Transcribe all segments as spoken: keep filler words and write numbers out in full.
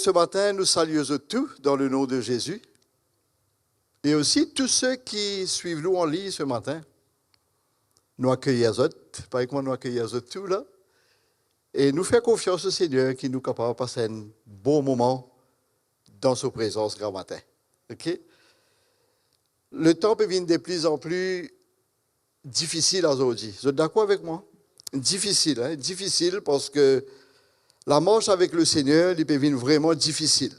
Ce matin, nous saluons tous dans le nom de Jésus. Et aussi tous ceux qui suivent nous en ligne ce matin. Nou akeyir zot, parey kouma nou akeyir zot tou la. E nou fer konfians o Segner ki nou kapav pas enn bon moman dan so prezans gramatin. Ok? Letan pe vinn de pli an pli difisil azordi. Zot dakor avek mwa? Difisil, hein? Difisil parski lamars avek Lesegner, li pe vinn vreman difisil.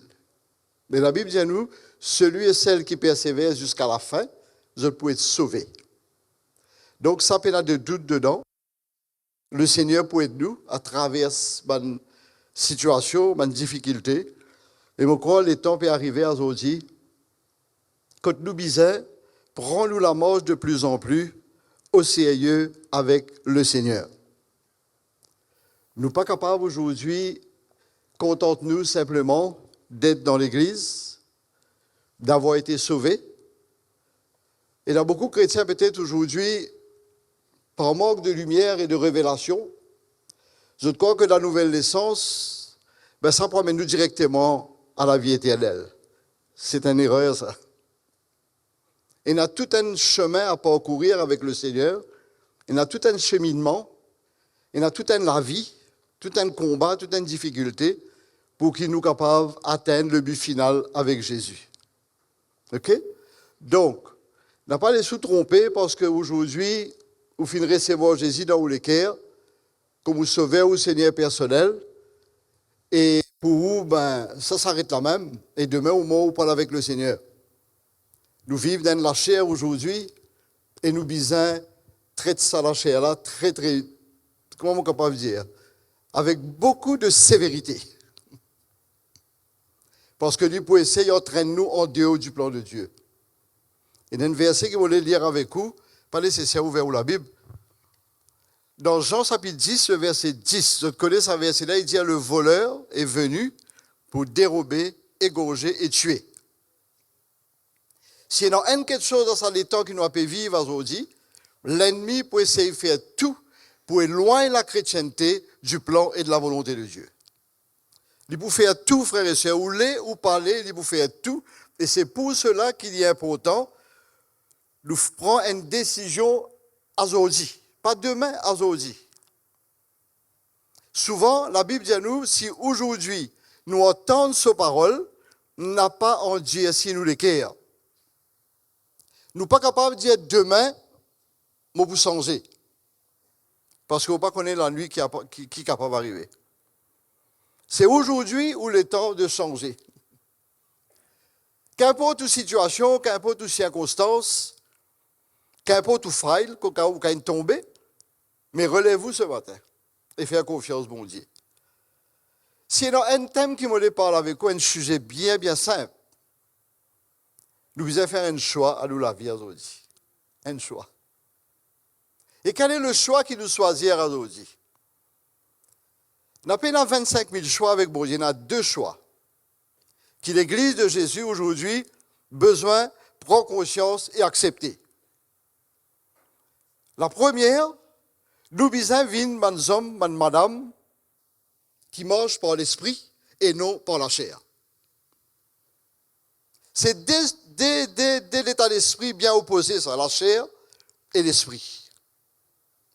Me Labib dir nou, celui et celle qui persévère jusqu'à la fin, zot pou et sove. Donk, sa pena de dout dedan. Lesegner pou ed nou atraver bann sitiasion, bann difikilte. E mo krwar letan pe arive azordi, kot nou bizin pran nou lamars de pli an pli o serye avek Lesegner. Nou pa kapav azordi kontant nou sinpleman d'être dans l'église, d'avoir été sauvé. Ena boukou kretien petet azordi, par mank de limier e de revelasion, zot krwar ki la nouvel nesans, be, sa pou amenn nou direkteman a lavi eternel. Se enn erer, sa. Ena tou enn semin a parkourir avek Lesegner, ena tou enn seminnman, ena tou enn lavi, tou enn konba, tou enn difikilte, pou ki nou kapav atenn le bi final avek Zezi. Ok? Donk, napa les ou tronpe, parski azordi, ou finn resevwar Zezi dan ou leker, kouma ou Sover, ou Segner personel, e pou ou, be, sa saret la mem, e demin ou mor, ou pou al avek Lesegner. Nou viv dan enn laser azordi, e nou bizin tret sa laser la tre, tre, kouma mo kapav dir, avek boukou de severite. Parski li pou esey antrenn nou an deor di plan de Die. Ena enn verse ki mo le lir avek ou, pa neseser ouver ou Labib. Dan Zan sapit dis, le verse dis, zot kone sa verse la, li dir, le voleur est venu pour dérober, égorger et tuer. Si ena enn kiksoz dan sa letan ki nou pe viv azordi, lennmi pou esey fer tou pou elwagn lakretiennte di plan e de lavolonte de Die. Li pou fer tou, frer e ser, ou le ou pa le, li pou fer tou. E se pou sela ki li inportan nou f-, pran enn desizion azordi, pa demin, azordi. Souvan, Labib dir nou, si azordi nou antann so parol, napa andirsi nou leker. Nou pa kapav dir demin, mo pou sanze. Parski ou pa kone lanwit ki apa-, ki, ki kapav arive. Se azordi ou letan de sanze. Kinport ou sitiasion, kinport ou sirkonstans, kinport ou fay, kouma ou gagn tonbe, me relev ou se matin e fer konfians Bondie. Si ena enn tem ki mo le parl avek ou, enn size bien, bien sinp. Nou bizin fer enn swa dan nou lavi azordi. Enn swa. E quel est le choix ki nou swazir azordi? Napa vinn-sink mil swa avek Bondie, ena de swa ki Legliz de Zezi azordi bizin pran konsians e aksepte. La premie, nou bizin vinn bann zom, bann madam ki mars par Lespri e non par laser. Se de, de, de, de leta lespri bien opoze sa, laser e lespri.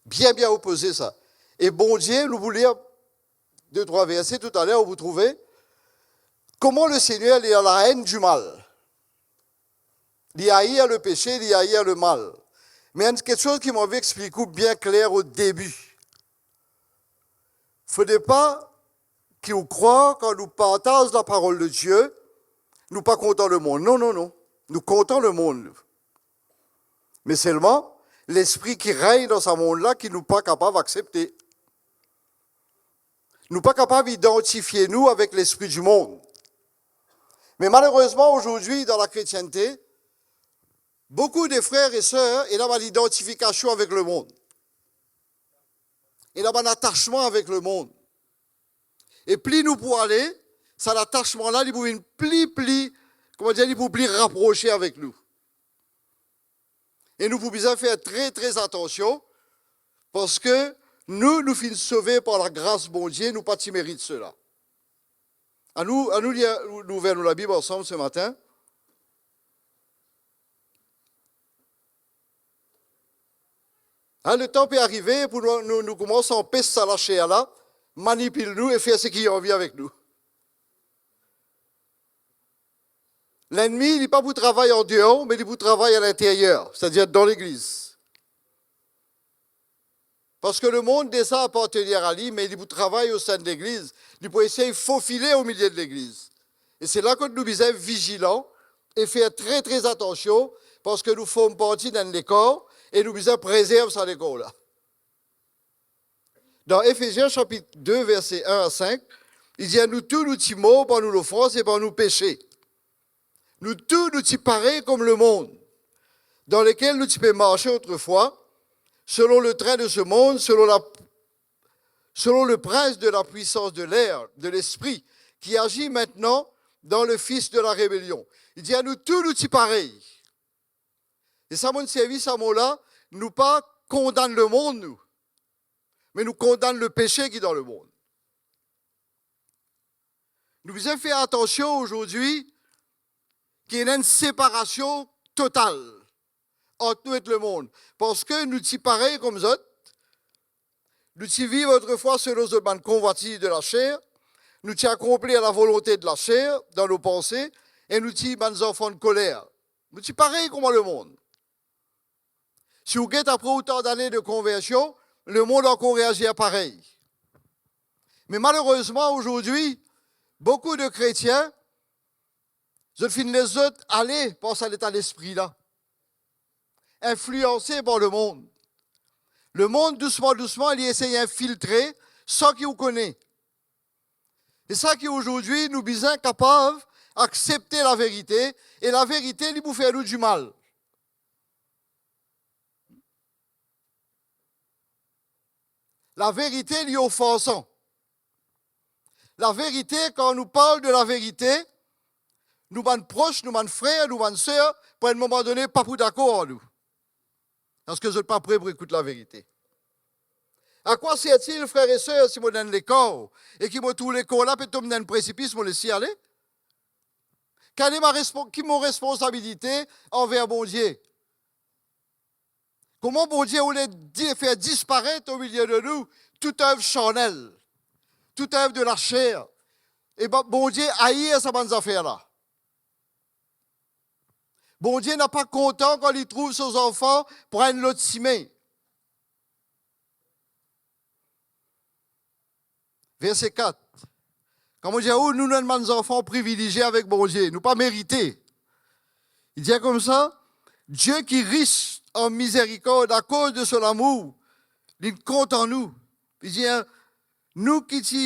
Bien, bien opoze sa. E Bondie, nou pou lir de trwa verse toutaler, ou pou trouve kouma Lesegner, li ena laenn di mal. Li air lepese, li air lemal. Me enn kiksoz ki mo anvi explik ou bien kler o debi. Fode pa ki ou krwar kan nou partaz laparol de Die, nou pa kontan lemond. Non, non, non. Nou kontan lemond, nou. Me selman, lespri ki regn dan sa mond la ki nou pa kapav aksepte. Nou pa kapav idantifie nou avek lespri dimond. Me malerezman, azordi, dan lakretiennte, boukou de frer e ser ena bann idantifikasion avek lemond. Ena bann atasman avek lemond. E pli nou pou ale, sa latasman la, li pou vinn pli, pli, kouma dir, li pou pli raprose avek nou. E nou pou bizin fer tre, tre atansion, parski nou, nou finn sove par lagras Bondie, nou pa ti merit sela. Anou, anou lir, nou ouver nou Labib ansam se matin. Hein, letan pe arive pou nou, nou, nou koumans anpes sa laser la manipil nou e fer seki li anvi avek nou. Lennmi, li pa pou travay andeor, me li pou travay alinteryer, setadir dan legliz. Parski lemond deza apartenir a li, me li pou travay osin legliz, li pou esey fofile omilie de legliz. E se la kot nou bizin vizilan e fer tre, tre atansion, parski nou form parti dan enn lekor e nou bizin prezerv sa lekor la. Dan Efezien sapit de, verse enn a sink, li dir, nou tou, nou ti mor par nou lofans e par nou pese. Nou tou, nou ti parey kouma lemond, dan lekel nou ti pe marse otrefwa, selon letrin de se mond, selon la, selon le prins de la pwisans de ler, de lespri, ki azir aster dan le fis de la rebelion. Li dir, nou tou, nou ti parey. E sa, mo'nn servi sa mo la, nou pa kondann lemond, nou. Me nou kondann lepese ki dan lemond. Nou bizin fer atansion azordi ki ena enn separasion total ant nou ek lemond. Parski nou ti parey kouma zot, nou ti viv otrefwa selon zot bann konvwatiz de laser, nou ti akonplir lavolonte de laser dan nou panse, e nou ti bann zanfan koler. Nou ti parey kouma lemond. Si ou get apre otan dane de konversion, lemond ankor reazir parey. Me malerezman, azordi, boukou de kretien, zot finn les zot ale par sa leta lespri la, inflianse par lemond. Lemond, dousman, dousman, li esey infiltre sa ki ou kone. E sa ki azordi nou bizin kapav aksepte laverite, e laverite, li pou fer nou dimal. Laverite, li ofansan. Laverite, kan nou parl de laverite, nou bann pros, nou bann frer, nou bann ser, pou enn moman done, pa pou dakor ar nou. Parski zot pa pre pou ekout laverite. A quoi sert-il, frer e ser, si mo dan enn lekor, e ki mo trouv lekor la pe tom dan enn presipis, mo les li ale? Kale ma respon-, ki mo responsabilite anver Bondie? Kouma Bondie oule di-, fer disparet omilie de nou tou zev charnel, tou zev de laser? E ba, Bondie air sa bann zafer la. Bondie napa kontan kan li trouv so zanfan pran enn lot sime. Verse kat. Kan mo dir ou, nou, nou enn bann zanfan privilizie avek Bondie, nou pa merite. Li dir koumsa, Dieu qui est riche en miséricorde, akoz de so lamour, li kontan nou. Li dir, nou ki ti,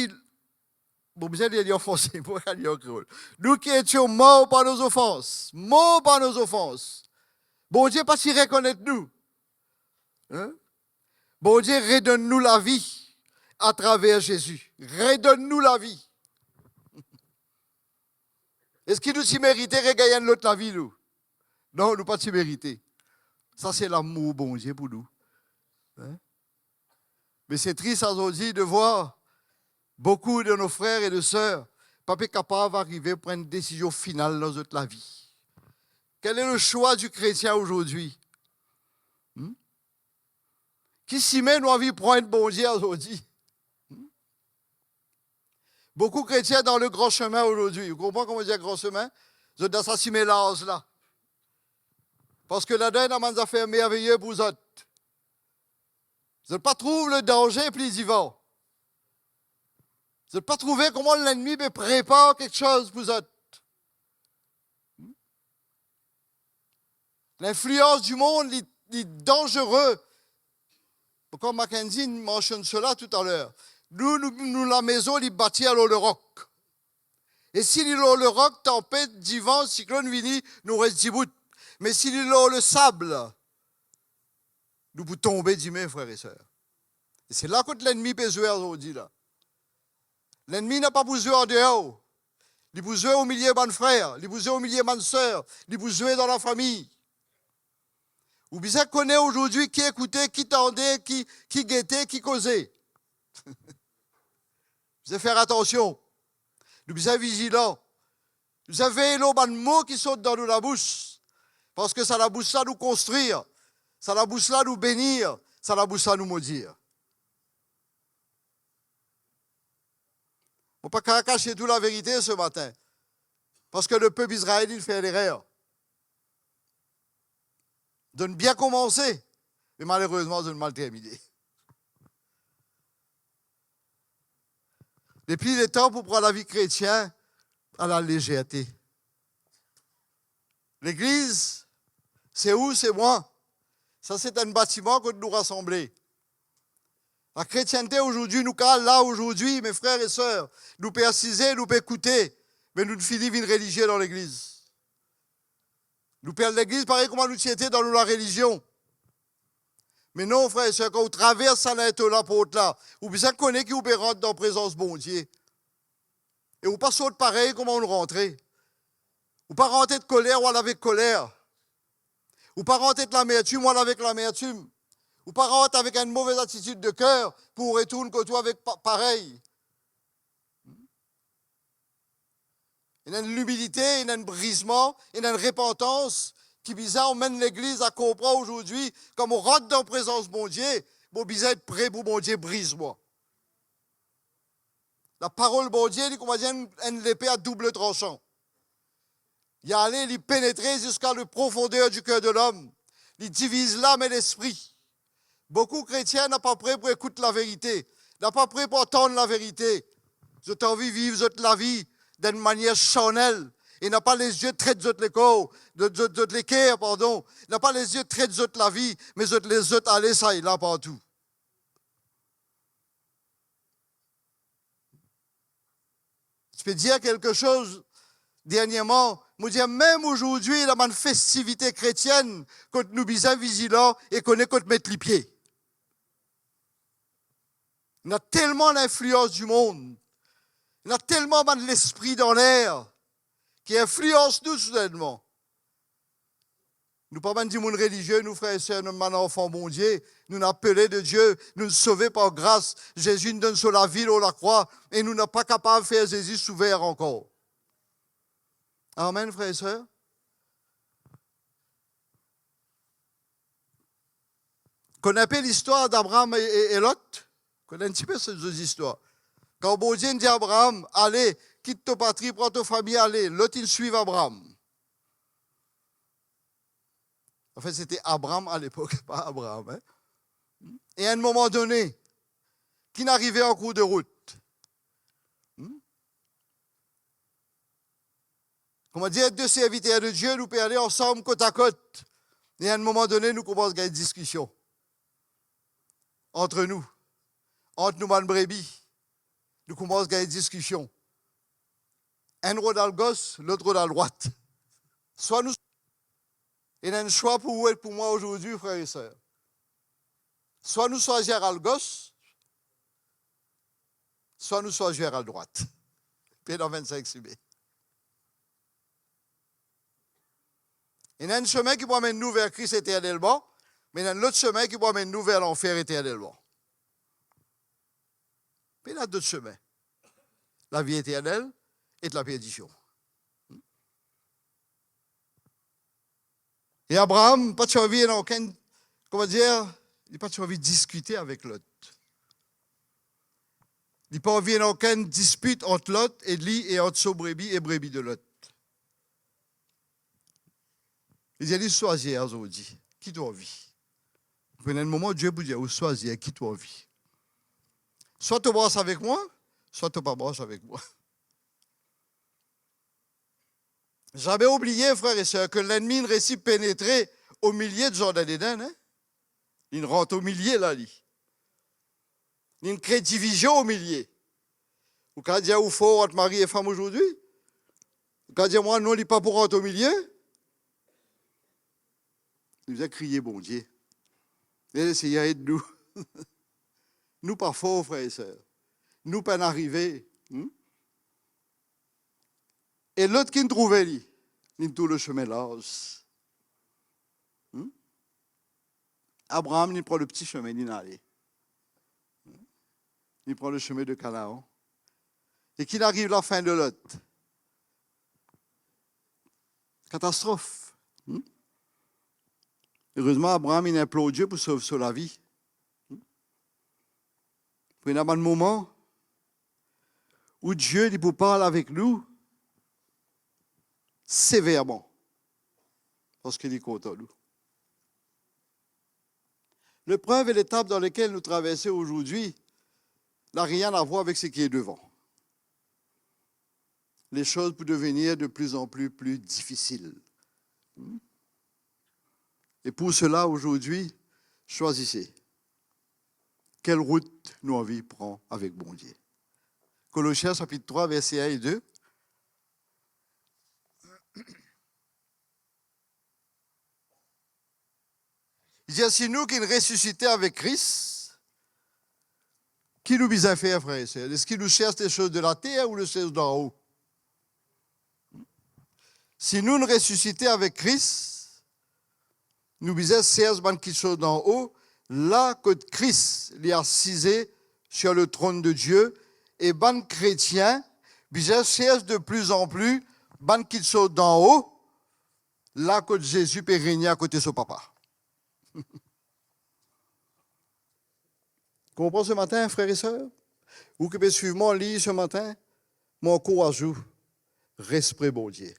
bon, bizin lir li an franse, mo pa kapav lir an kreol. Nous qui étions morts par nos offenses, morts par nos offenses. Bondie pa ti rekonet nou. Hein? Bondie redonn nou lavi atraver Zezi. Redonn nou lavi. Eski nou ti merite regagn enn lot lavi, nou? Non, nou pa ti merite. Sa se lamour Bondie pou nou. Hein? Me se tris azordi de voir boukou de nos frères et de sœurs pa pe kapav arive pran enn desizion final dan zot lavi. Quel est le choix du chrétien aujourd'hui? Hmm? Ki sime nou anvi pran Bondie azordi? Hmm? Boukou kretien dan le gran simin azordi. Ou konpran kouma mo dir gran simin? Zot dan sa sime larz la. Parski ladan ena bann zafer merveye pou zot. Zot pa trouv le danze pli divan. Zot pa trouve kouma lennmi pe prepar kiksoz pou zot. Linflians dimond, li, li danzere. Kouma Mackenzie mansionn sela toutaler. Nou, nou, nou lamezon, li bati lor lerok. E si li lor lerok, tanpet, divan, siklonn vini, nou res dibout. Me si li lor lesab, nou pou tonbe dime, frer e ser. E se la kot lennmi pe zwe azordi la. Lennmi napa pou zwe andeor. Li pou zwe omilie bann frer, li pou zwe omilie bann ser, li pou zwe dan lafami. Ou bizin kone azordi ki ekoute, ki tande, ki, ki gete, ki koze. Bizin fer atansion. Nou bizin vizilan. Nou bizin vey lor bann mo ki sort dan nou labous. Parski sa labous la nou konstrir, sa labous la nou benir, sa labous la nou modir. Mo pa kav kasiet ou laverite se matin, parski lepep Izrael inn fer lerer. Zot inn bien koumanse, me malerezman zot inn mal termine. Depi letan pou pran lavi kretien a lalezerte. Legliz, se ou, se mwa. Sa se enn batiman kot nou rasanble. Lakretiennte azordi, nou kav la azordi, me frer e ser, nou pe asize, nou pe ekoute, me nou fini vinn relizie dan legliz. Nou pe al legliz parey kouma nou ti ete dan nou larelizion. Me non, frer e ser, kan ou travers sa linto laport la, ou bizin kone ki ou pe rant dan prezans Bondie. E ou pa sort parey kouma ou rantre. Ou pa rant et koler, ou al avek koler. Ou pa rant et lamertim, ou al avek lamertim. Ou pa rant avek enn move atitid de ker pou ou retourn kot ou avek pa-, parey. Ena enn limilite, ena enn brizman, ena enn repantans ki bizin amenn legliz a konpran azordi, kan mo rant dan prezans Bondie, mo bizin et pre pou Bondie briz mwa. Laparol Bondie, li kouma dir enn, enn lepe a doub transan. Li ale, li penetre ziska le profonder di ker de lom. Li diviz lam e lespri. Boukou kretien napa pre pou ekout laverite, napa pre pou atann laverite. Zot anvi viv zot lavi dan enn manier charnel, e napa lezie tret zot lekor, zot, zot, zot leker, pardon, napa lezie tret zot lavi, me zot les zot ale sa e la partou. Ti pe dir kelke soz dernierman, mo dir mem azordi, ena bann festivite kretienn kot nou bizin vizilan e kone kot met lipie. Ena telman linflians dimond, ena telman bann lespri dan ler ki inflians nou soudennman. Nou pa bann dimoun relizie, nou frer e ser, nou bann zanfan Bondie, nou apele de Die, nou sove par gras. Zezi inn donn so lavi lor lakrwa e nou napa kapav fer Zezi soufer ankor. Amen, frer e ser. Konn enpe listwar d'Abraham e, e, e Lot? Konn enn tipe so, so zistwar. Kan Bondie inn dir Abraham, "Ale, kit to patri, pran to fami, ale," Lot inn swiv Abraham. Anfin, se ti Abram alepok, pa Abraham, hein? E a enn moman done, ki'nn arive an kour de rout? Hmm? Kouma dir, de serviter de Die, nou pe ale ansam kot a kot. E a enn moman done, nou koumans gagn diskision ant nou, ant nou bann brebi. Nou koumans gagn diskision. Enn rod al gos, lot rod al drwat. Swa nou, ena enn swa pou ou e pou mwa azordi, frer e ser. Swa nou swazir al gos, swa nou swazir al drwat. Pena vinn sink sime. Ena enn semin ki pou amenn nou ver Kris eternelman, me ena enn lot semin ki pou amenn nou ver lanfer eternelman. Pena dot semin. Lavi eternel e laperdision. E Abraham pa ti anvi ena okenn, kouma dir, li pa ti anvi diskite avek Lot. Li pa anvi ena okenn dispit ant Lot e li e ant so brebi e brebi de Lot. Li dir li, "Swazir azordi, ki to anvi." Pena enn moman, Die pou dir ou, "Swazir ki to anvi. Swa to mars avek mwa, swa to pa mars avek mwa." Zame oubliye, frer e ser, ke lennmi inn resi penetre omilie di zardin Eden, hein? Li'nn rant omilie la, li. Li'nn kre divizion omilie. Ou kav dir ou for ant mari e fam azordi? Ou kav dir mwa, non, li pa pou rant omilie? Nou bizin kriye Bondie. Lesegner ed nou. Nou pa for, frer e ser. Nou pa'nn arive. Hmm? E Lot ki'nn trouve li, li'nn tourn sime larz. Hmm? Abraham, li'nn pran le pti sime, li'nn ale. Li'nn pran le sime de Kanaan. E ki inn ariv lafin de Lot? Katastrof. Hmm? Erezman, Abraam inn inplor Die pou sov so lavi. Hmm? Pou ena bann moman ou Die, li pou parl avek nou severman, parski li kontan nou. Leprev e letap dan lekel nou traverse azordi, na rien a vwar avek seki devan. Les choses pou devenir de plus en plus, plus difficiles. Hmm? E pou sela, azordi, swazise. Kel rout nou anvi pran avek Bondie? Kolosien sapit trwa, verse enn e de. Li dir, si nou ki'nn resisite avek Kris, ki nou bizin fer, frer e ser? Eski nou sers lesoz de later ou lesoz dan-o? Si nou'nn resisite avek Kris, nou bizin sers bann kiksoz dan-o, la kot Kris, li asize sur le trône de Dieu, e bann kretien bizin sers de plus en plus bann kiksoz dan-o, la kot Zezi pe regne akote so Papa. Konpran se matin, frer e ser? Ou ki pe swiv mwa an lign se matin, mo ankouraz ou, res pre Bondie.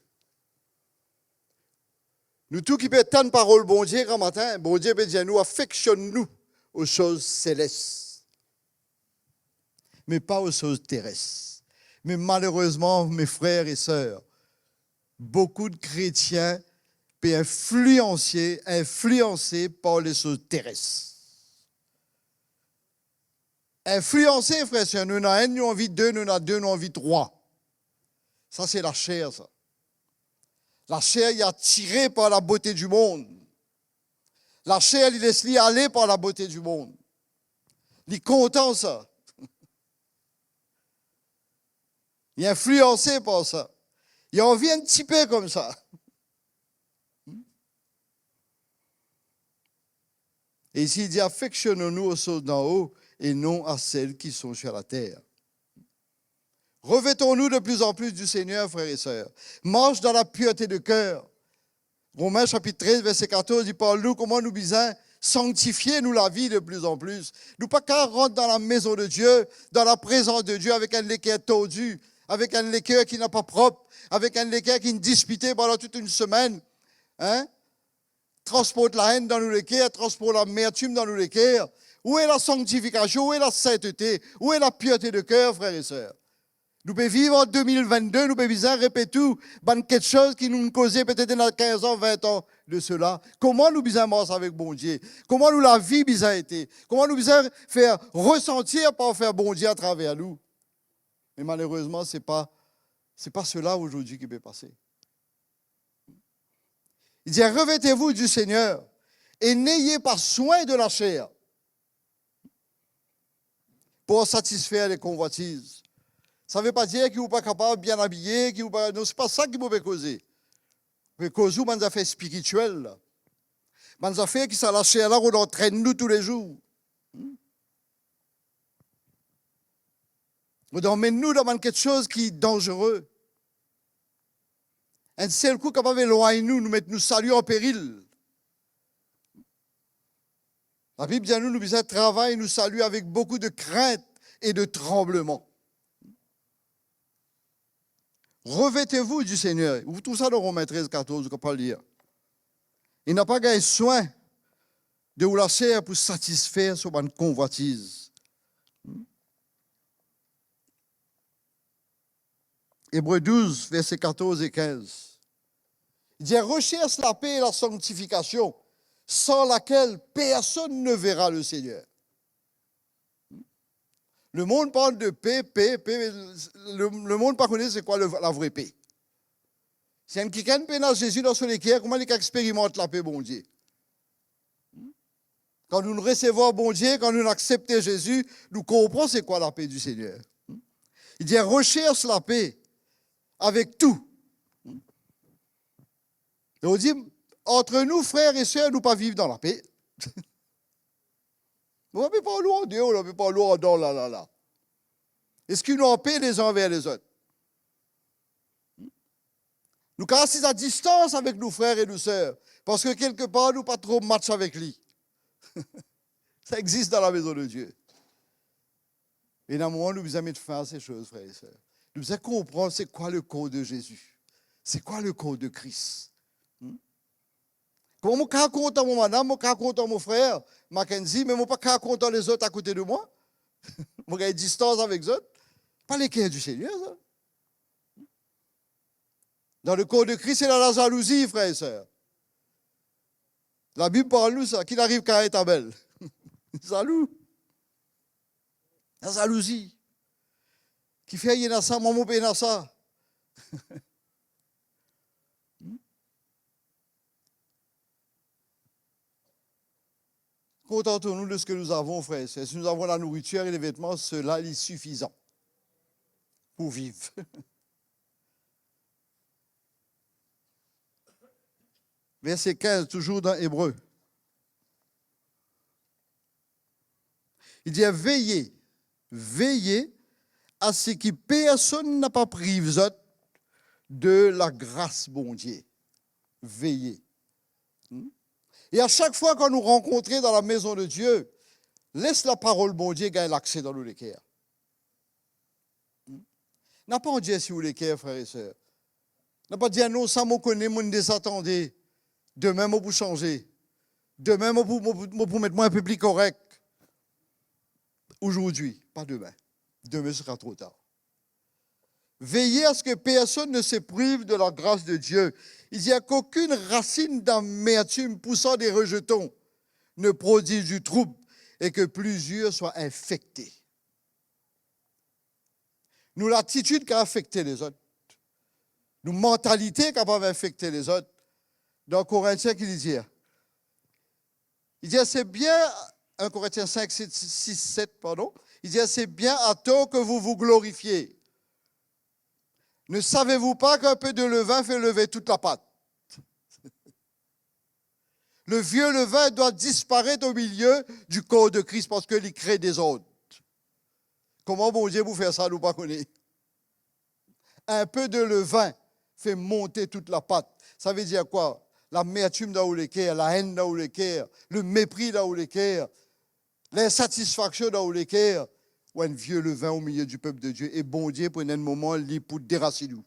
Nou tou ki pe tann parol Bondie gramatin, Bondie pe dir nou, afeksionn nou o soz seles, me pa o soz teres. Me malerezman, me frer e ser, boukou de kretien pe inflianse, inflianse par lesoz teres. Inflianse, frer e ser, nou ena enn, nou anvi de, nou ena de, nou anvi trwa. Sa se laser, sa. Laser, li atire par labote dimond. Laser, li les li ale par labote dimond. Li kontan sa. Li inflianse par sa. Li anvi enn tipe koumsa. E isi, li dir, afeksionn nou o soz dan-o e non a sel ki son sir later. Revêtons-nous de plus en plus du Seigneur, frères et sœurs. Marche dans la pureté de cœur. Romin sapit trez, verse katorz, li parl nou kouma nou bizin sanktifie nou lavi de plus en plus. Nou pa kav rant dan lamezon de Die, dan laprezans de Die avek enn leker tordi, avek enn leker ki napa prop, avek enn leker ki'nn dispite pandan tou enn semenn. Hein? Transport laenn dan nou leker, transport lamertim dan nou leker. Où est la sanctification? Où est la sainteté? Où est la pureté de cœur, frères et sœurs? Nou pe viv an de mil vennde, nou pe bizin repet tou bann kiksoz ki nou'nn koze petet ena kinz an, vin an de sela. Kouma nou bizin mars avek Bondie? Kouma nou lavi bizin ete? Kouma nou bizin fer resantir par fer Bondie atraver nou? Me malerezman, se pa, se pa sela azordi ki pe pase. Li dir, revêtez-vous du Seigneur et n'ayez pas soin de la chair pour satisfaire les convoitises. Sa ve pa dir ki ou pa kapav bien abiye, ki ou pa, non, se pa sa ki mo pe koze. Mo pe koz ou bann zafer spiritiel la. Bann zafer ki sa laser la rod antrenn nou toulezour. Hmm? Rod amenn nou dan bann kiksoz ki danzere. Enn sel kou kapav elwagn nou, nou met nou sali an peril. Labib dir nou, nou bizin travay nou sali avek boukou de krint e de tranbleman. Revêtez-vous du Seigneur. Ou trouv sa dan Romin trez katorz, ou kapav lir. E napa gagn swin de ou laser pou satisfer so bann konvwatiz. Ebre douz, verse katorz e kinz. Li dir, recherche la paix et la sanctification, sans laquelle personne ne verra le Seigneur. Lemond parl de pe, pe, pe, le, lemond pa kone se kwa le, lavre pe. Si enn kikenn pena Zezi dan so leker, kouma li kav experimant lape Bondie? Kan nou resevwar Bondie, kan nou aksepte Zezi, nou konpran se kwa lape du Seigneur. Li dir, recherche la paix avec tout. E ou dir, ant nou, frer e ser, nou pa viv dan lape. Nou pa pe parl ou andeor, nou pa pe parl ou andan la, la, la. Eski nou anpe lezin anver lezot? Nou kapav asiz a distans avek nou frer e nou ser, parski kelkepar nou pa tro match avek li. Sa existe dans la maison de Dieu. E ena moman nou bizin met fin a se soz, frer e ser. Nou bizin konpran se kwa le kor de Zezi. Se kwa le kor de Kris? Hmm? Kouma mo kapav kontan mo madam, mo kapav kontan mo frer Mackenzie, me mo pa kapav kontan lezot akote de mwa? Mo gagn distans avek zot? Pa leker di Segner, sa. Dan le kor de Kris, ena lazalouzi, frer e ser. Labib parl nou sa, ki ariv Kain ek Abel? Zalou. Lazalouzi. Kifer li ena sa, mwa mo pena sa. Kontantons-nous de ce que nous avons, frères et sœurs. Si nous avons la nourriture et les vêtements, cela est suffisant pour vivre. Verset quinze, toujours dans Hébreu. Li dir, veye, veye a se ki personn napa priv zot de lagras Bondie. Veye. Hmm? E a sak fwa kan nou rankontre dan lamezon de Die, les laparol Bondie gagn lakse dan nou leker. Hmm? Napa andirsi ou leker, frer e ser. Napa dir, non, sa mo kone, mo deza tande. Demin mo pou sanze. Demin mo pou, mo pou, mo pou met mwa inpe pli korek. Aujourd'hui, pas demain. Demain sera trop tard. Veillez à ce que personne ne se prive de la grâce de Dieu. Il dit, qu'aucune racine d'amertume poussant des rejetons ne produise du trouble et que plusieurs soient infectés. Nou latitid kapav infekte lezot. Nou mantalite kapav infekte lezot. Dan Korintien, ki li dir? Li dir, c'est bien, un Corinthiens cinq, six, six, sept, pardon. Il dit, c'est bien à tort que vous vous glorifiez. Ne savez-vous pas qu'un peu de levain fait lever toute la pâte? Le vieux levain doit disparaître au milieu du corps de Christ parce que li kre dezord. Kouma Bondie pou fer sa, nou pa kone. Inpe de levin fer monte tout lapat. Savedir kwa? Lamertim dan ou leker, laenn dan ou leker, lemepri dan ou leker, linsatisfaksion dan ou leker, ou enn vie levin omilie di pep de Die, e Bondie pou ena enn moman, li pou derasinn ou.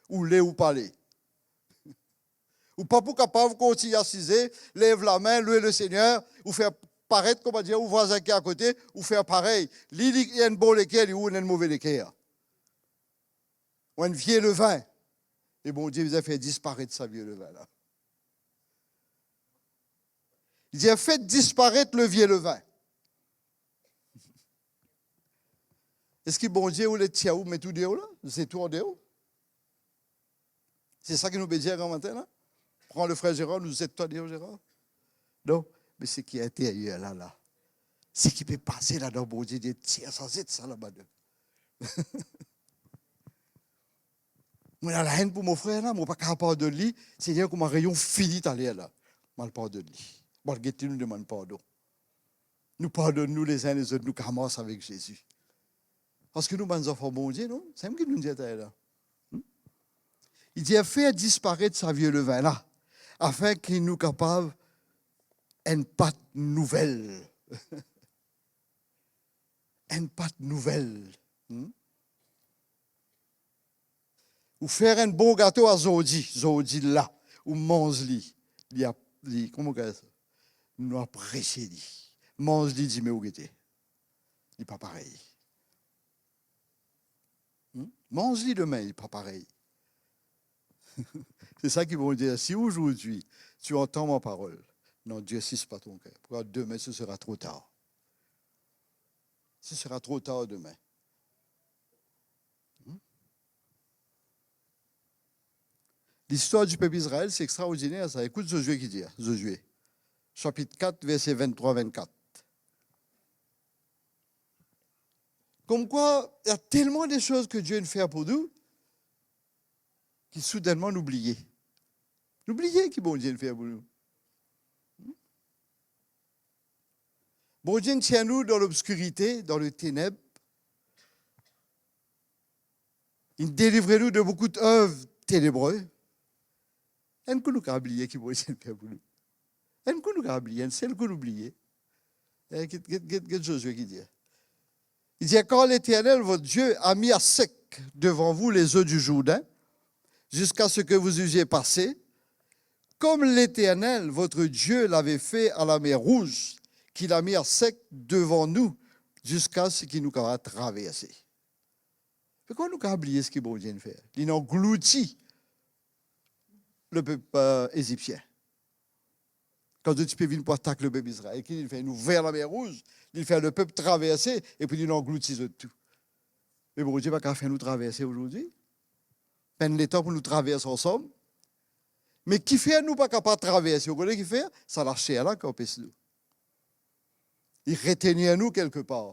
Ou le ou pa le. Ou pa pou kapav kontign asize, lev lame, lwe Lesegner, ou fer paret, kouma dir, ou vwazin ki akote, ou fer parey. Li, li enn bon leker, li, ou enn move leker. Ou enn vie levin. E Bondie bizin fer disparet sa vie levin la. Li dir, faites disparaître le vieux levain. Eski Bondie oule tir ou, met ou deor la, zet ou andeor? Se sa ki nou pe dir gramatin la. Pran le frer Gérard, nou zet twa deor, Gérard. Non, me seki interyer la, la. Seki pe pase ladan, Bondie dir, tir sa, zet sa laba de. Mo ena laenn pou mo frer la, mo pa kapav pardonn li. Segner, kouma reyon fini taler la, mo al pardonn li. Mo al gete nou demann pardon. Nou pardonn nou lezin lezot, nou kapav mars avek Zezi. Parski nou bann zanfan Bondie, non? Samem ki nou dir taler la. Hmm? Li dir, fer disparet sa vie levin la, afin ki nou kapav enn pat nouvel. Enn pat nouvel. Hmm? Ou fer enn bon gato azordi, zordi la, ou manz li, li ap-, li, kouma ou gagn sa? Nou apresie li. Manz li dime, ou gete. Li pa parey. Hmm? Manz li dime, li pa parey. C'est ça qui vont dire. Si aujourd'hui tu entends ma parole, n'endurcis pas ton cœur. Pourquoi demain ce sera trop tard. Ce sera trop tard demain. Hmm? Listwar di pep Izrael, se extraordiner sa. Ekout Zozwe ki dir, Zozwe, sapit kat, verse venntrwa, vennkat. Koumkwa, ena telman de soz ke Die inn fer pou nou, ki soudennman nou bliye. Nou bliye ki Bondie inn fer pou nou. Bondie inn tir nou dan lobskirite, dan leteneb, Li delivre nou de boukou zev tenebre. Enn kou nou kav bliye ki Bondie finn fer pou nou. Enn kou nou kav bliye, enn sel kou nou bliye. Eh, get, get, get, get Zozwe ki dir. Il dit, car l'Éternel, votre Dieu, a mis à sec devant vous les eaux du Jourdain, jusqu'à ce que vous eussiez passé, comme l'Éternel, votre Dieu, l'avait fait à la mer Rouge, qu'il a mis à sec devant nous, jusqu'à ce ki nou kapav traverse. Fer kouma nou kav bliye seki Bondie inn fer? Linn anglouti lepep, eh, Ezipsien. Kan zot ti pe vinn pou atak lepep Izrael, ki linn fer? Linn ouver Lamer Rouz, linn fer lepep traverse, epi linn anglouti zot tou. Me Bondie pa kav fer nou traverse azordi. Pran letan pou nou travers ansam. Me kifer nou pa kapav traverse? Ou kone kifer? Sa laser la ki anpes nou. Li retenir nou kelkepar.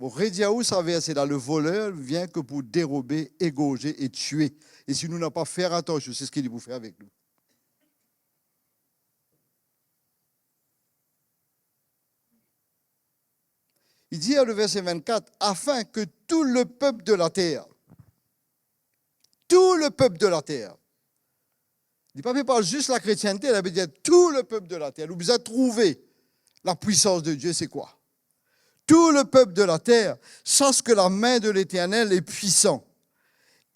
Mo redir ou sa verse la, le voleur vient que pour dérober, égorger et tuer. E si nou napa fer atansion, se seki li pou fer avek nou. Il dit dans le verset vingt-quatre, afin que tout le peuple de la terre, tout le peuple de la terre, li pa pe parl zis lakretinte, li pe dir tout le peuple de la terre. Nou bizin trouve lapwisans de Dieu, se kwa? Tout le peuple de la terre sache que la main de l'Éternel est puissante,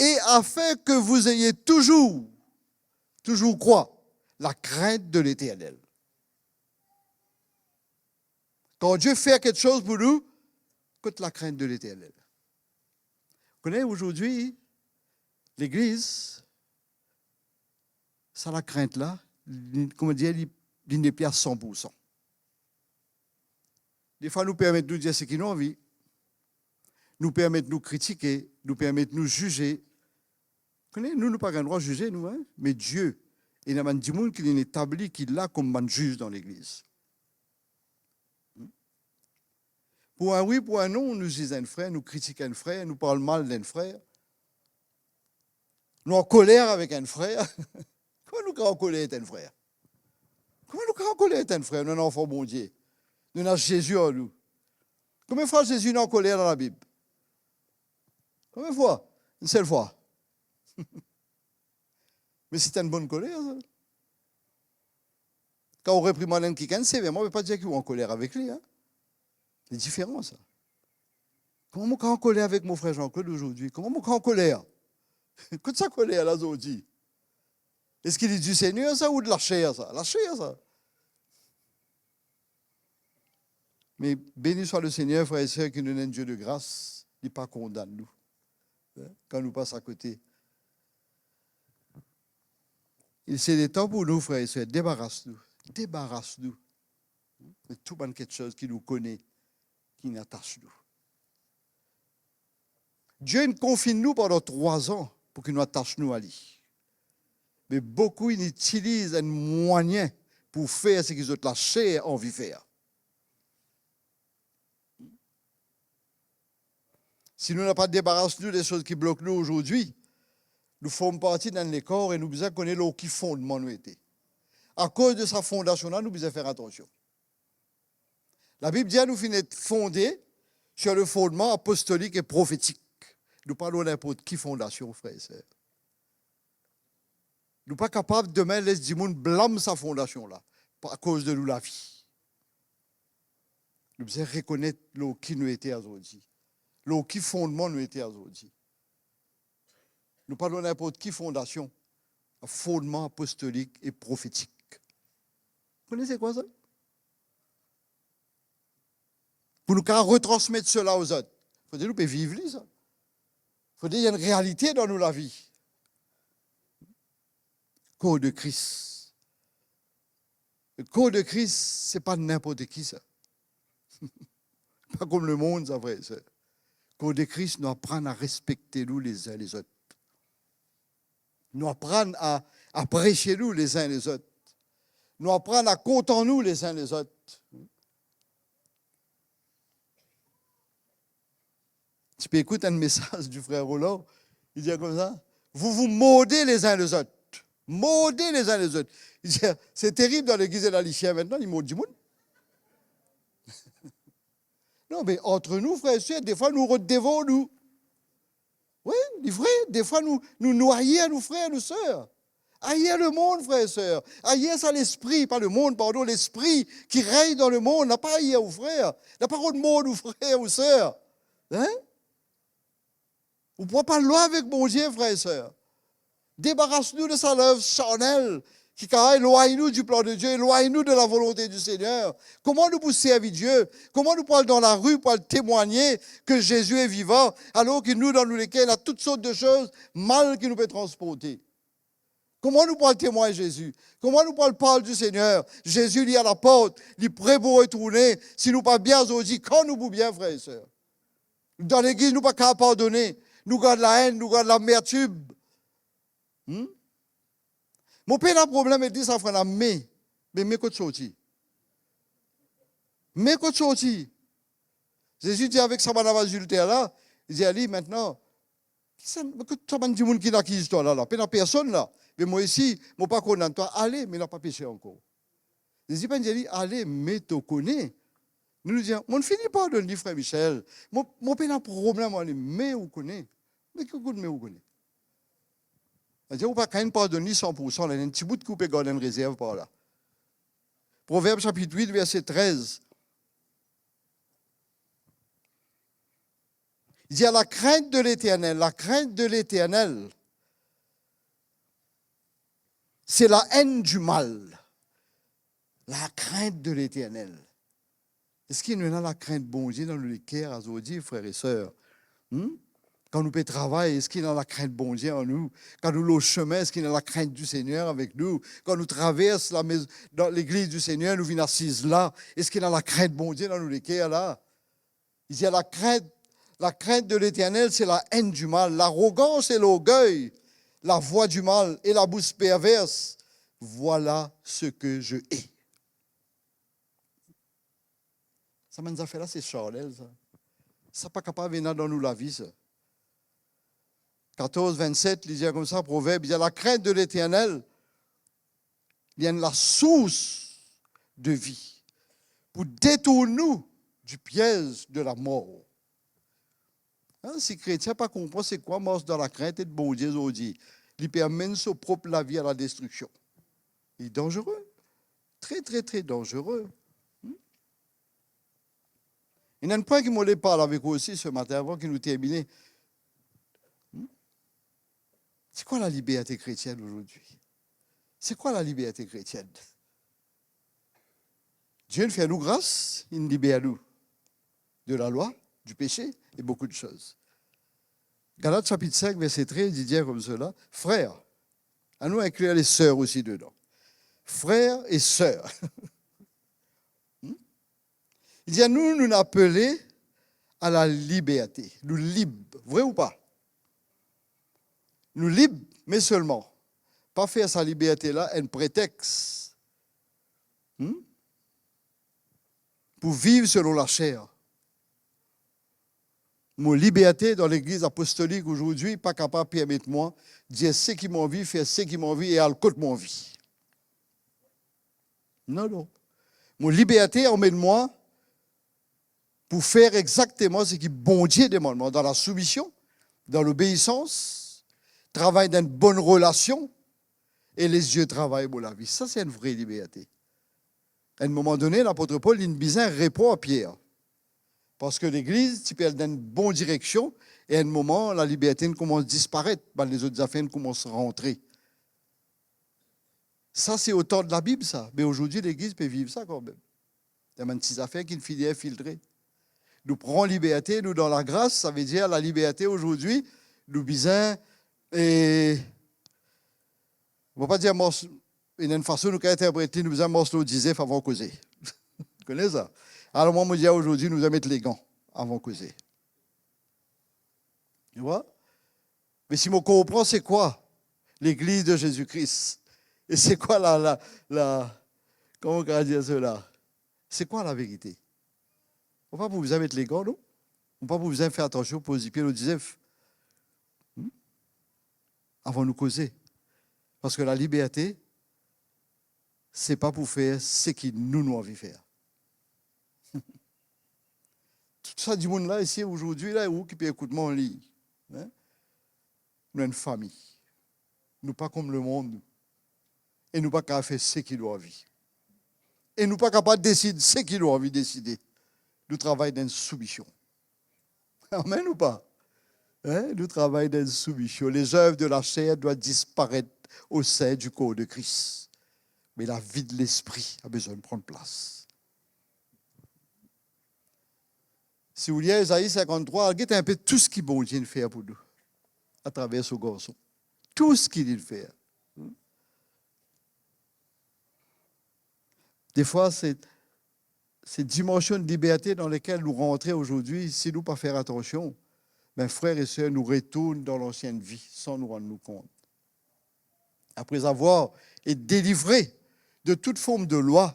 et afin que vous ayez toujours, toujours quoi? La crainte de l'Éternel. Kan Die fer kiksoz pou nou, kot lakrint de Leternel? Kone, azordi, legliz, sa lakrint la, li, kouma dir, li, li nepli a san pou san. Defwa nou permet nou dir seki nou anvi, nou permet nou kritike, nou permet nou zize. Kone, nou, nou pa gagn drwa zize nou, hein? Me Die, ena bann dimoun ki linn etabli, ki la kouma bann ziz dan legliz. Pou enn wi, pou enn non, nou ziz enn frer, nou kritik enn frer, nou parl mal d'enn frer. Nou ankoler avek enn frer. Kouma nou kav ankoler ek enn frer? Kouma nou kav ankoler ek enn frer? Nou enn zanfan Bondie. Nou ena Zezi an nou. Konbien fwa Zezi inn ankoler dan Labib? Konbien fwa? Enn sel fwa. Me se ti enn bonn koler, sa. Kan ou reprimann enn kikenn severman, me pa dir ki ou ankoler avek li, hein. Li diferan, sa. Kouma mo kav ankoler avek mo frer Jean-Claude azordi? Kouma mo kav ankoler? Kot sa koler la azordi? Eski li disegner sa ou de laser sa? Laser sa. Me beni swa Lesegner, frer e ser, ki nou ena enn Die de gras, li pa kondann nou. Kan nou pas akote. E se letan pou nou, frer e ser, debaras nou, debaras nou de tou bann kiksoz ki nou kone, ki inn atas nou. Die inn konfinn nou pandan trwa zan pou ki nou atas nou a li. Me boukou inn itiliz enn mwayin pou fer seki zot laser anvi fer. Si nou napa debaras nou de soz ki blok nou azordi, nou form parti dan enn lekor e nou bizin kone lor ki fondman nou ete. Akoz de sa fondasion la, nou bizin fer atansion. Labib dir nou finn et fonde sur le fondement apostolique et prophétique. Nou pa lor ninport ki fondasion, frer e ser. Nou pa kapav demin les dimoun blam sa fondasion la, pa akoz de nou lavi. Nou bizin rekonet lor ki nou ete azordi, lor ki fondman nou ete azordi. Nou pa lor ninport ki fondasion, fondman apostolik e profetik. Kone se kwa sa? Pou nou kapav retransmet sela ozot, fode nou pe viv li, sa. Fode li enn realite dan nou lavi. Kor de Kris. Kor de Kris, se pa ninport ki sa. Pa kom lemond, sa, frer e ser. Kor de Kris, nou aprann a respekte nou lezin lezot. Nou aprann a apresie nou lezin lezot. Nou aprann a kontan nou lezin lezot. Ti pe ekout enn mesaz di frer Roland, li dir koumsa, vous vous mordez les uns les autres. Mordez les uns les autres. Li dir, se terib dan legliz, ena lisien aster, li mord dimoun. Non, me ant nou, frer e ser, defwa nou rod devan nou. Wi, li vre, defwa nou, nou, nou air nou frer, nou ser. Air lemond, frer e ser. Air sa lespri, pa lemond, pardon, lespri ki regn dan lemond. Napa air ou frer. Napa kot mond ou frer ou ser. Hein? Ou pou pa lwin avek Bondie, frer e ser. Debaras nou de sa lev sarnel ki kapav elwagn nou di plan de Die, elwagn nou de lavolonte di Segner. Kouma nou pou servi Die? Kouma nou pou al dan lari, pou al temwagne ke Zezi est vivant, alor ki nou, dan nou leker, ena tout sort de soz mal ki nou pe transporte? Kouma nou pou al temwagn Zezi? Kouma nou pou al parl di Segner? Zezi, li a laport, li pre pou retourne. Si nou pa bien azordi, kan nou pou bien, frer e ser? Dan legliz, nou pa kapav pardone. Nou gard laenn, nou gard lamertim. Hmm? Mo pena problem, e li sa, frer la, me, me, me kot sorti? Me kot sorti? Zezi dir avek sa bann adilter la, li dir a li, mintnan, ki sa, kot sa bann dimoun ki inn akiz twa la, la? Pena personn la. Me mo isi, mo pa kondann twa, ale, me napa pese ankor. Zezi pa dir li, ale, me to kone. Nou, nou dir, mo fini pardonn li, frer Michel. Mo, mo pena problem ar li, me ou kone. Me ki kout me ou kone? Savedir ou pa kapav pardonn li san pour san, la, ena enn ti bout ki ou pe gard enn rezerv par la. Proverb sapit wit, verse trez. Li dir, la crainte de l'Éternel, la crainte de l'Éternel, c'est la haine du mal. La crainte de l'Éternel. Eski nou ena lakrint Bondie dan nou leker azordi, frer e ser? Hmm? Kan nou pe travay, eski ena lakrint Bondie an nou? Kan nou lor sime, eski ena lakrint di Segner avek nou? Kan nou travers lamez-, dan legliz di Segner, nou vinn asiz la, eski ena lakrint Bondie dan nou leker la? Li dir, la crainte, la crainte de l'Éternel, c'est la haine du mal, l'arrogance et l'orgueil, la voix du mal et la bouche perverse. Voilà ce que je hais. Sa bann zafer la, se sarnel, sa. Sa pa kapav ena dan nou lavi, sa. Katorz vennset, li dir koumsa, Proverb, li dir, la crainte de l'Éternel, li enn lasours de vi, pou detourn nou di piez de lamor. Hein, si kretien pa konpran se kwa mars dan lakrint de Bondie zordi, li pe amenn so prop lavi a ladestriksion. Li danzere. Tre, tre, tre danzere. Hmm? Ena enn pwin ki mo le parl avek ou osi se matin avan ki nou termine. Hmm? C'est quoi la liberté chrétienne aujourd'hui? C'est quoi la liberté chrétienne? Dieu inn fer nou gras, inn liber nou de lalwa, du péché et beaucoup de choses. Galat sapit sink, verse trez, li dir koumsa, frer, anou inklir leser osi dedan. Frer e ser. Hmm? Li dir, nou, nou apele a laliberte. Nou lib, vre ou pa? Nou lib, me selman, pa fer sa liberte la enn pretex, hmm, pou viv selon laser. Mo liberte dan Legliz Apostolik ozordi pa kapav permet mwa dir seki mo anvi, fer seki mo anvi e al kot mo anvi. Non, non. Mo liberte anmenn mwa pou fer exakteman seki Bondie demann mwa, dan lasoumision, dan lobeisans, travay dan enn bonn relasion, e les Dieu travay mo lavi. Sa se enn vre liberte. Enn moman done, lapot Pol, linn bizin repran Pier. Parski legliz ti pe al dan enn bon direksion, e enn moman, laliberte inn koumans disparet, bann lezot zafer inn koumans rantre. Sa se o tan de Labib, sa. Me ozordi, legliz pe viv sa kanmem. Ena bann ti zafer ki fini infiltre. Nou pran liberte, nou dan lagras, savedir laliberte ozordi, nou bizin, e, mo pa dir mars, ena enn fason nou kapav interpret li, nou bizin mars lor dizef avan koze. Kone sa? Alor mwa, mo dir ozordi, nou bizin met legan avan koze. Tu vois? Me si mo konpran se kwa Legliz de Zezi Kri, e se kwa la, la, la, kouma ou kapav dir sela? Se kwa laverite? Ou pa pou bizin met legan, non? Ou pa pou bizin fer atansion, poz lipie lor dizef. Hmm? Avan nou koze. Parski laliberte, se pa pou fer seki nou, nou anvi fer. Tou sa dimoun la isi ozordi la, ou ki pe ekout mwa li, hein? nou enn fami. Nou pa kom lemond, nou. E nou pa kapav fer seki nou anvi. E nou pa kapav desid seki nou anvi deside. Nou travay dan enn soumision. Amen ou pa? Hein? Nou travay dan enn soumision. Les œuvres de la chair doivent disparaître au sein du corps de Christ. Me lavi de lespri a bizin pran plas. Si ou lir Ezai sinkant-trwa, al get inpe tou seki Bondie inn fer pou nou, atraver so Garson. Tou seki li inn fer. Defwa, se, se dimansion de liberte dan lekel nou rantre azordi, si nou pa fer atansion, be, frer e ser, nou retourn dan lansien vi san nou rann nou kont. Apre avoir été délivré de toute forme de loi,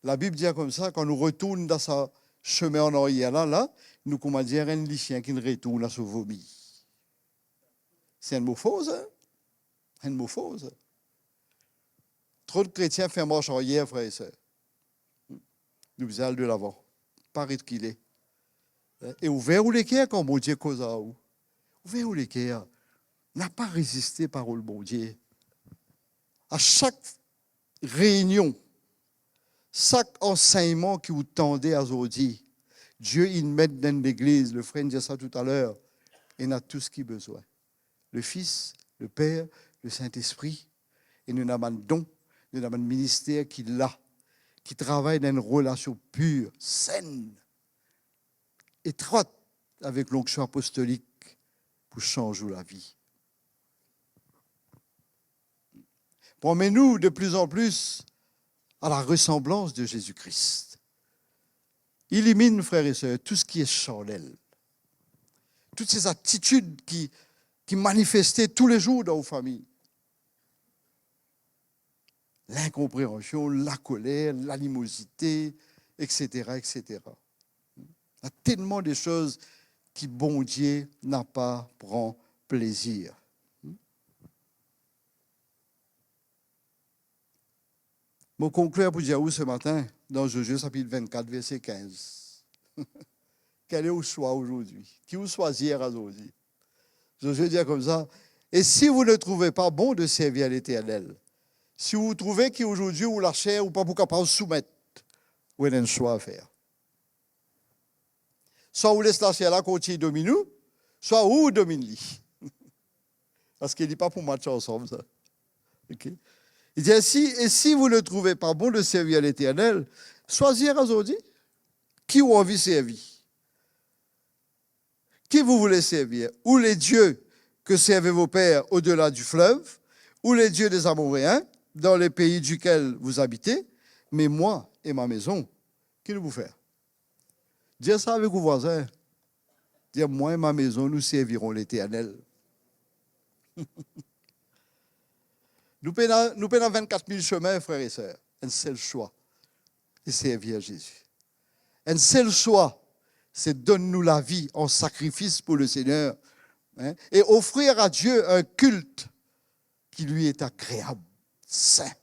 Labib dir koumsa, kan nou retourn dan sa sime an aryer la, la, nou kouma dir enn lisien ki'nn retourn a so vomi. Se enn mo for, sa? Enn mo for, sa? Tro de kretien fer mars aryer, frer e ser. Nou bizin al delavan, pa rekile. E ouver ou leker kan Bondie koz ar ou. Ouver ou leker. Napa reziste parol Bondie. A sak reynion, sak ansegnman ki ou tande azordi, Die inn met dan legliz, le frer inn dir sa toutaler, ena tou seki bizin. Le Fils, le Père, le Saint-Esprit, e nou ena bann don, nou ena bann minister ki la, ki travay dan enn relasion pir, senn, etrwat avek lonksion apostolik pou sanz ou lavi. Pou amenn nou de plus en plus à la ressemblance de Jésus-Christ. Eliminn, frer e ser, tou seki charnel. Tout se atitid ki, ki manifeste toulezour dan ou fami. Linkonpreansion, lakoler, lanimozite, et cetera, et cetera. Ena telman de soz ki Bondie napa pran plezir. Mo konklir pou dir ou se matin, dan Zozie sapit vennkat, verse kinz. Quel est ou swa azordi? Ki ou swazir azordi? Zozie dir koumsa, et si vous ne trouvez pas bon de servir l'Éternel, si ou trouve ki azordi ou laser, ou pa pou kapav soumet, ou ena enn swa a fer. Swa ou les laser la kontign dominn ou, swa ou dominn li. Parski li pa pou match ansam, sa. Ok? Li dir, si, et si vous ne trouvez pas bon de servir l'Éternel, swazir azordi ki ou anvi servi. Qui vous voulez servir? Ou les dieux que servaient vos pères au-delà du fleuve, ou les dieux des Amoréens, dans les pays duquel vous habitez, mais moi et ma maison, ki nou pou fer? Dir sa avek ou vwazin. Dir, moi et ma maison, nous servirons l'Éternel. Nou pena, nou pena vennkat mil semin, frer e ser. Enn sel swa, se servir Zezi. Enn sel swa, se donn nou lavi an sakrifis pou Lesegner, hein, et offrir à Dieu un culte qui lui est agréable, saint,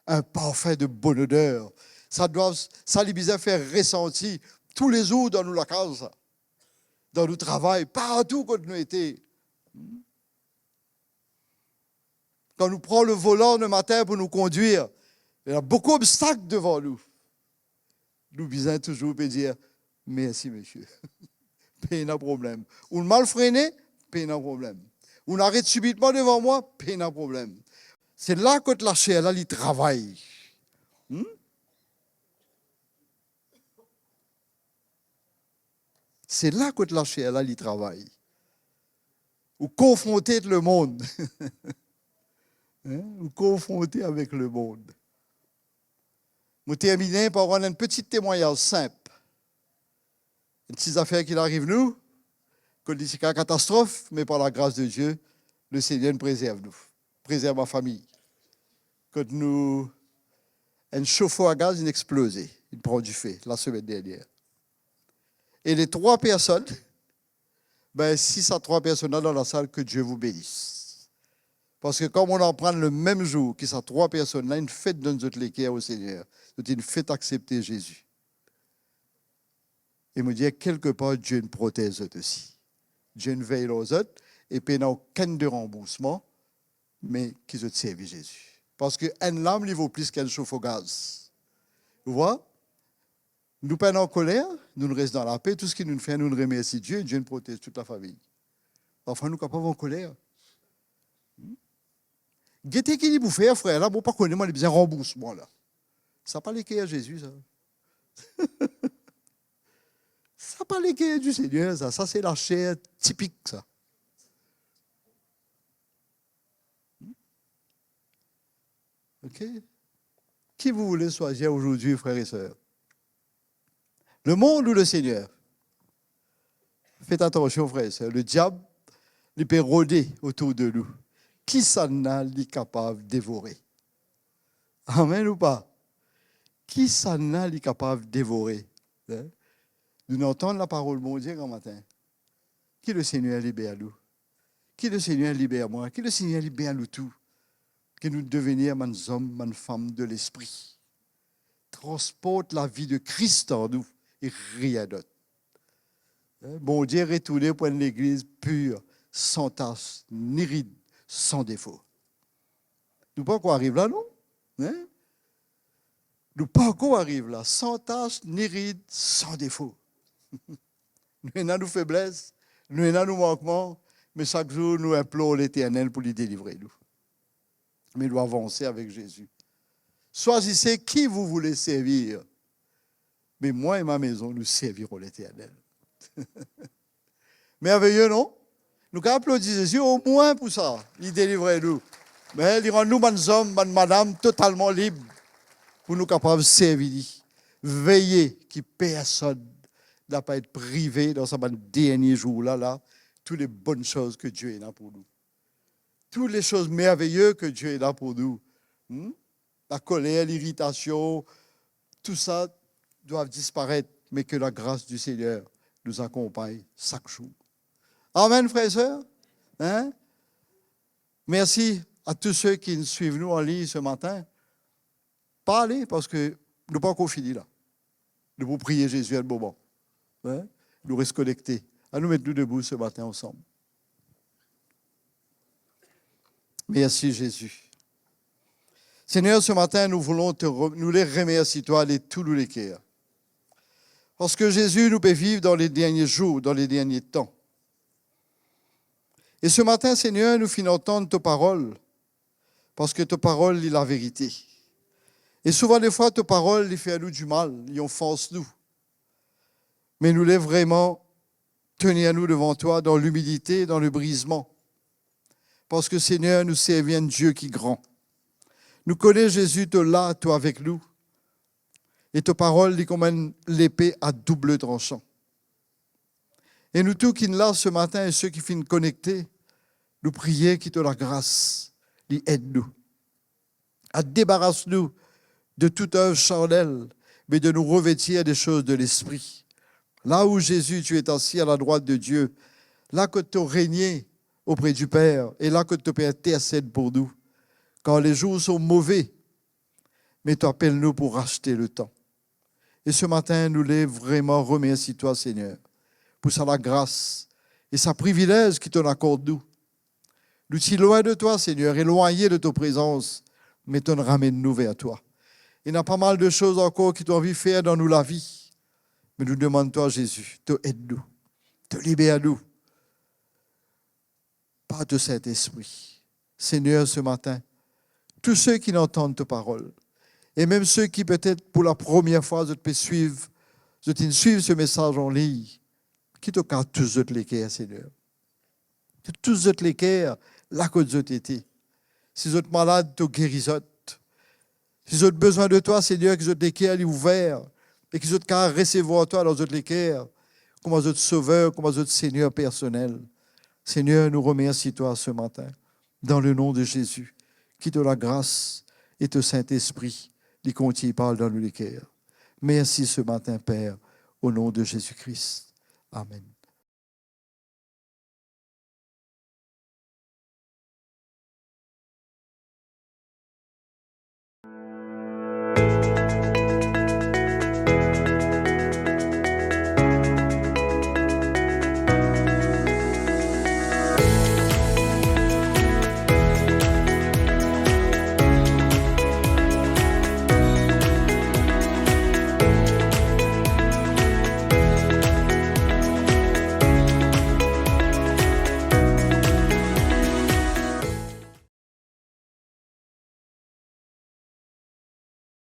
un parfum de bonne odeur. Sa dwa, sa li bizin fer resanti toulezour dan nou lakaz, dan nou travay, partou kot nou ete. Kan nou pran le volan le matin pou nou kondir, ena boukou obstak devan nou. Nou bizin touzour pe dir, mersi, misie. Pena problem. Ou mal frene, pena problem. Ou aret sibitman devan mwa, pena problem. Se la kot laser la, li travay. Hmm? Se la kot laser la, li travay. Ou konfronte ek lemond. Hein? Ou konfronte avek lemond. Mo termine par rann enn peti temwagnaz sinp. Enn ti zafer ki ariv nou, kot li ti katastrof, me par lagras de Die, Lesegner prezerv nou, prezerv ma fami. Kot nou, enn sofo a gaz inn exploze, inn pran dife, lasemenn dernier. E le trwa personn, be, si sa trwa personn la dan lasal, que Dieu vous bénisse. Parski kan mo aprann le mem zour ki sa trwa personn la inn fek donn zot leker o Segner, zot inn fek aksepte Zezi. E mo dir, kelkepar, Die inn protez zot osi. Die inn vey lor zot, e pena okenn de ranboursman, me ki zot servi Zezi. Parski enn lam, li vo plis ki enn sof gaz. Ou vwa? Nou pena ankoler, nou res dan lape, tou seki nou fer, nou remersi Die, Die inn protez tou lafami. Parfwa nou kapav ankoler. Hmm? Gete ki li pou fer, frer la, mo pa kone, mo, li bizin ranboursman la. Sa pa leker Zezi, sa. Sa pa leker di Segner, sa. Sa se laser tipik, sa. OK? Qui vous voulez choisir aujourd'hui, frères et sœurs? Le monde ou le Seigneur? Faites attention, frères et sœurs. Le diab, li pe rode otour de nou. Kisannla li kapav devore? Amen ou pa? Kisannla li kapav devore? Hein? Nou antann laparol Bondie gramatin. Ki Lesegner liber nou. Ki Lesegner liber mwa. Ki Lesegner liber nou tou. Ki nou devenir bann zom, bann fam de lespri. Transport lavi de Kris an nou e rien dot. Hein? Bondie retourne pou enn legliz pir, san tas, ni rid, san defo. Nou pa ankor ariv la, non? Hein? Nou pa ankor ariv la, san tas, ni rid, san defo. Nou ena nou febles, nou ena nou mankman, me sak zour nou inplor Leternel pou li delivre nou. Me nou avanse avek Zezi. Choisissez qui vous voulez servir. Mais moi et ma maison, nous servirons l'Éternel. Merveye, non? Nou kapav aplodi Zezi omwin pou sa, li delivre nou. Me li rann nou bann zom, bann madam totalman lib pou nou kapav servi li. Veye ki personn napa et prive dan sa bann dernie zour la, la, tou le bonn soz ki Die ena pou nou. Tou le soz merveye ki Die ena pou nou. Hmm? Lakoler, liritasion, tou sa dwa disparet, me ki lagras di Segner nou akonpagn sak zour. Amen, frer e ser. Hein? Mersi a tou seki swiv nou an lign se matin. Pa ale, parski nou pa ankor fini la. Nou pou priye Zezi enn moman. Hein? Nou res konekte. Anou met nou debou se matin ansam. Mersi, Zezi. Segner, se matin, nou voulon te re-, nou le remersi twa de tou nou leker. Parski, Zezi, nou pe viv dan le dernie zour, dan le dernie tan. E se matin, Segner, nou finn antann to parol, parski to parol, li laverite. E souvan defwa, to parol, li fer nou dimal, li ofans nou. Me nou le vreman tenir nou devan twa dan limilite, dan lebrizman. Parski, Segner, nou servi enn Die ki gran. Nou kone, Zezi, to la, to avek nou. E to parol, li kouma enn lepe a doub transan. E nou tou ki la se matin e seki finn konekte, nou priye ki to lagras, li ed nou a debaras nou de tout erv sarnel, me de nou revetir de soz de lespri. La où Jésus, tu es assis à la droite de Dieu, la kot to regne auprès du Père, e la kot to pe intersed pou nou. Kar les jours sont mauvais, me to apel nou pou raste letan. E se matin, nou le vreman remersi twa, Segner, pou sa lagras e sa privilez ki to inn akord nou. Nou ti lwin de twa, Segner, elwagne de to prezans, me to inn ramenn nou ver twa. Ena pa mal de soz ankor ki to anvi fer dan nou lavi, me nou demann twa, Zezi, to ed nou, to liber nou par to Sintespri. Segner, se matin, tou seki inn antann to parol, e mem seki petet pou lapremier fwa zot pe swiv, zot inn swiv se mesaz an lign, ki to kapav tous zot leker, Segner. To tous zot leker, la kot zot ete. Si zot malad, to geri zot. Si zot bizin de twa, Segner, ki zot leker li ouver e ki zot kapav resevwar twa dan zot leker, kouma zot Sover, kouma zot Segner personel. Segner, nou remersi twa se matin, dan le nom de Zezi, ki to lagras e to Sintespri li kontign parl dan nou leker. Mersi se matin, Per, o nom de Zezi Kri. Amen.